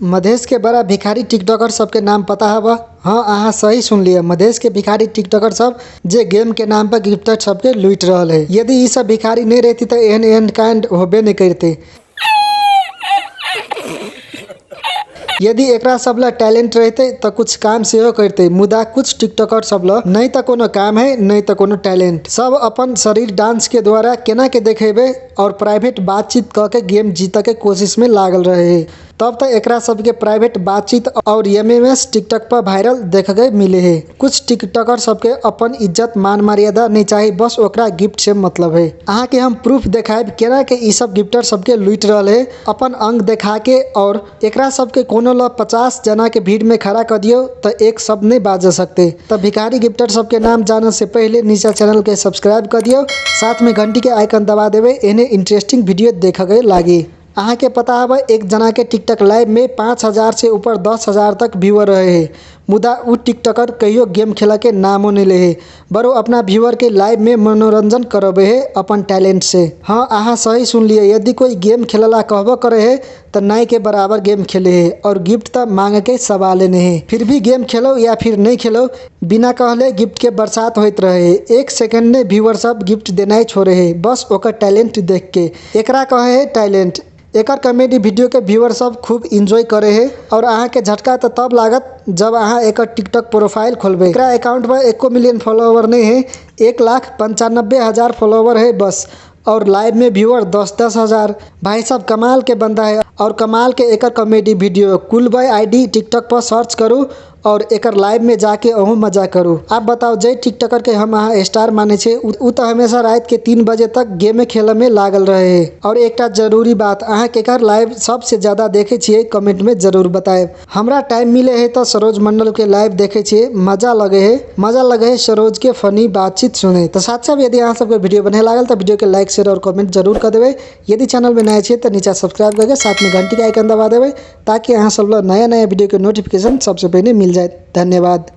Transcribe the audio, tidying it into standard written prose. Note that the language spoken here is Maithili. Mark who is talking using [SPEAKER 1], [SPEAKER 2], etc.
[SPEAKER 1] मधेश के बड़ा भिखारी टिकटॉकर सबके नाम पता हबा? हाँ, अहाँ सही सुनलिए। मधेश के भिखारी टिकटॉकर सब जे गेम के नाम पर गिफ्टर सबके लूटि रहल है। यदि ई सब भिखारी नहीं रहती तो एहन एहन कांड होबे नहीं करते। यदि एकरा सब ला टैलेंट रहते तो कुछ काम सेहो करते, मुदा कुछ टिकटॉकर सब ला नहीं तो कोनो काम है नहीं तो कोनो टैलेंट। सब अपन शरीर डांस के द्वारा केना के देखेबे और प्राइवेट बातचीत क के गेम जीत के कोशिश में लागल रहे है। तब तो एकरा सबके प्राइवेट बातचीत और एमएमएस टिकटॉक पर वायरल देखे मिले है। कुछ टिकटॉकर सबके अपन इज्जत मान मर्यादा नहीं चाहिए, बस ओकरा गिफ्ट से मतलब है। अहाँ के हम प्रूफ देखाब केना के ई सब गिफ्टर सबके लूट रहल है अपन अंग देखा के, और एकरा सबके कोनो ला 50 जना के भीड़ में खड़ा कर दियो तो एक शब्द नहीं बाज सकते। तो भिखारी गिफ्टर सबके नाम जाने से पहले नीचा चैनल के सब्सक्राइब कर दियो, साथ में घंटी के आइकन दबा देवे, एहने इंटरेस्टिंग वीडियो देखे के लागी। अहाँ के पता है एक जना के टिकटॉक लाइव में 5000 से ऊपर 10,000 तक व्यूअर रहे है, मुदा उ टिकटॉकर कहियो गेम खेला के नामो नहीं ले है, बरो अपना व्यूअर के लाइव में मनोरंजन करबे है अपन टैलेंट से। हाँ, अहाँ सही सुन लिए, यदि कोई गेम खेलला कहबो करे है तो नाई के बराबर गेम खेले है और गिफ्ट तो मांगे के सवाल नहीं है। फिर भी गेम खेलो या फिर नहीं खेलो, बिना कहले गिफ्ट के बरसात होइत रहे है। एक सेकंड में व्यूअर सब गिफ्ट देना ही छोड़े है, बस ओकर टैलेंट देख के। एकरा कहे है टैलेंट। एकर कॉमेडी वीडियो के व्यूअर सब खूब एंजॉय करे है। और अहाँ के झटका तो तब लागत जब अहाँ एकर टिकटॉक प्रोफाइल खोलबे। एकरा अकाउंट पर 1 मिलियन फॉलोवर नहीं है, 1,95,000 फॉलोवर है बस, और लाइव में व्यूअर 10-10 हजार। भाई साहब कमाल के बंदा है और कमाल के एकर comedy video. Cool boy ID TikTok पर सर्च करू और एकर लाइव में जाके अहूँ मजा करू। आप बताओ, जे टिकटॉकर के हम अहाँ स्टार माने छे उ तो हमेशा रात के 3 बजे तक गेमे खेले में लागल रहे है। और एकटा जरूरी बात, अहाँ केकर लाइव सबसे ज्यादा देखे छियै कमेंट में जरूर बताएब। हमरा टाइम मिले है तो सरोज मंडल के लाइव देखे छियै, मजा लगे है, मजा लगे है सरोज के फनी बातचीत सुने। तो साथ साथ यदि अहाँ सबके वीडियो बने लागल तो वीडियो के लाइक शेयर और कमेंट जरूर कर देबै। यदि चैनल में नया छियै तो नीचा सब्सक्राइब करके साथ में घंटी के आइकन दबा देबै, ताकि अहाँ सब नया नया वीडियो के नोटिफिकेशन सबसे पहले मिल जाए। धन्यवाद।